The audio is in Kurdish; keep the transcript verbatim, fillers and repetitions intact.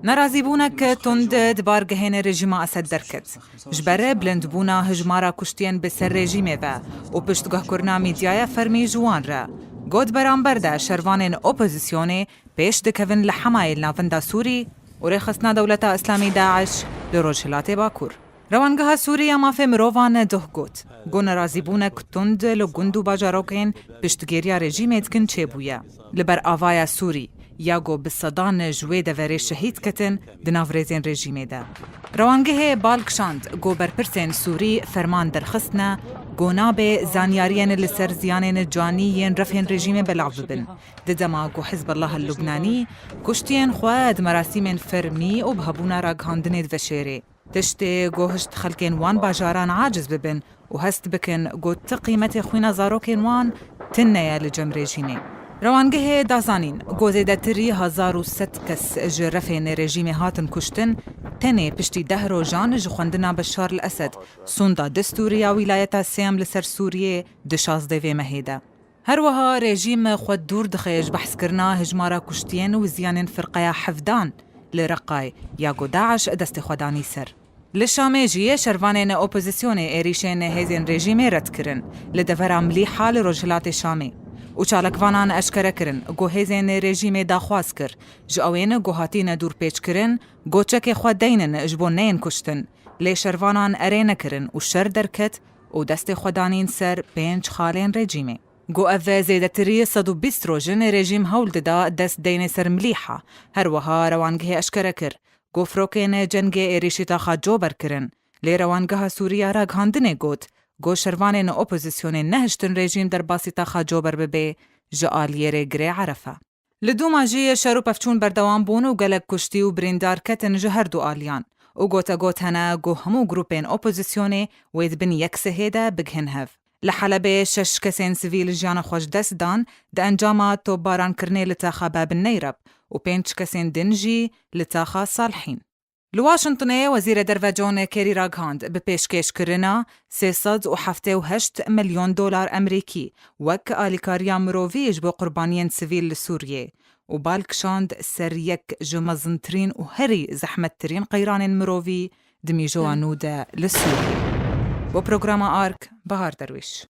Nerazîbûnek tund di bargehên rejîma Esed derket. Ji ber bilindbûna hijmara kuştiyên bi ser rejîmê ve û piştguhkirina mîdyaya fermî ji wan re, got beramber de şervanên opozisyonê pêş dikevin li Hemayê li navenda Sûrî û rêxistina Dewleta Îslamî DAIŞ li Rojhilatê Bakur. Rewangeha Sûrî ya Mafê Mirovan duh got, got nerazîbûnek tund li gund û bajarokên piştgiriya rejîmê dikin çêbûye. Li ber avaya Sûrî, ya ku bi sedan ji wê deverê şehîd ketin di nav rêzên rejîmê de. Rewangehê bal kişand ku berpirsên Sûrî ferman derxistine ku nabe zanyariyên li ser ziyanên canî yên refên rejîmê belav bibin. Di dema ku Hizbullah el Lubnanî kuştiyên xwe di merasîmên fermî û bi hebûna ragihandinê diveşêrê. Tiştê ku hişt xelkên wan bajaran aciz bibin û hest bikin ku ti qîmetê xwîna zarokên wan tune ye li cem rejîmê. Rewangehê da zanîn ku zêdetirî hezar û sed kes ji refên rejîmê hatin kuştin, tenê piştî deh rojan ji xwendina Beşar el Esed sûnda destûrî ya wîlayeta sêyem li ser Sûriyê di şazdeh vê mehê de. Her wiha rejîm xwe dûr dixe ji behskirina hijmara kuştiyên û ziyanên firqeya Hevdan li Reqayê ya ku DAIŞ destê xwe danî ser. Li Şamê jî şervanên opozisyonê êrîşên hêzên rejîmê red kirin li devera Milîha li rojhilatê Şamê û çalakvanan eşkere kirin ku hêzên rejîmê daxwaz kir ji ewên ku hatine dûrpêçkirin ku çekê xwe deynin ji bo neyên kuştin, lê şervanan erê nekirin û şer derket û destê xwe danîn ser pênc xalên rejîmê. Got ev zêdetirî sed û bîst roj in rejîm hewl dida dest deyne ser Milîha. Her wiha rewangehê eşkere kir, got firokên cengê êrîşî taxa Cober kirin. Lê rewangeha Sûrî ya ragihandinê got, got şervanên opozisyonê nehiştin rejîm derbasî taxa Cober bibe ji aliyê rêgirê Erefa. Li Dûma jî şer û pevçûn berdewam bûn û gelek kuştî û birîndar ketin ji her du aliyan û gotegot hene ku hemû grûpên opozisyonê wê di bin yek sihê de bigihin hev. Li Helebê şeş kesên sivîl jiyana xwe ji dest dan di encama topbarankirinê li taxa Bab el Neyreb û pênc kesên din jî li taxa Salihîn. Li Washingtonê Wezîrê Derve John Kerry ragihand bi pêşkêşkirina sê sed û heftê û heşt milyon dolar Emerîkî wek alîkariya mirovî ji bo qurbaniyên sivîl li Sûriyê û bal kişand ser yek ji mezintirîn û herî zehmettirîn qeyranên mirovî di mîjowa nû de li Sûriyê. Bo programa Ark, Bahar Derwîş.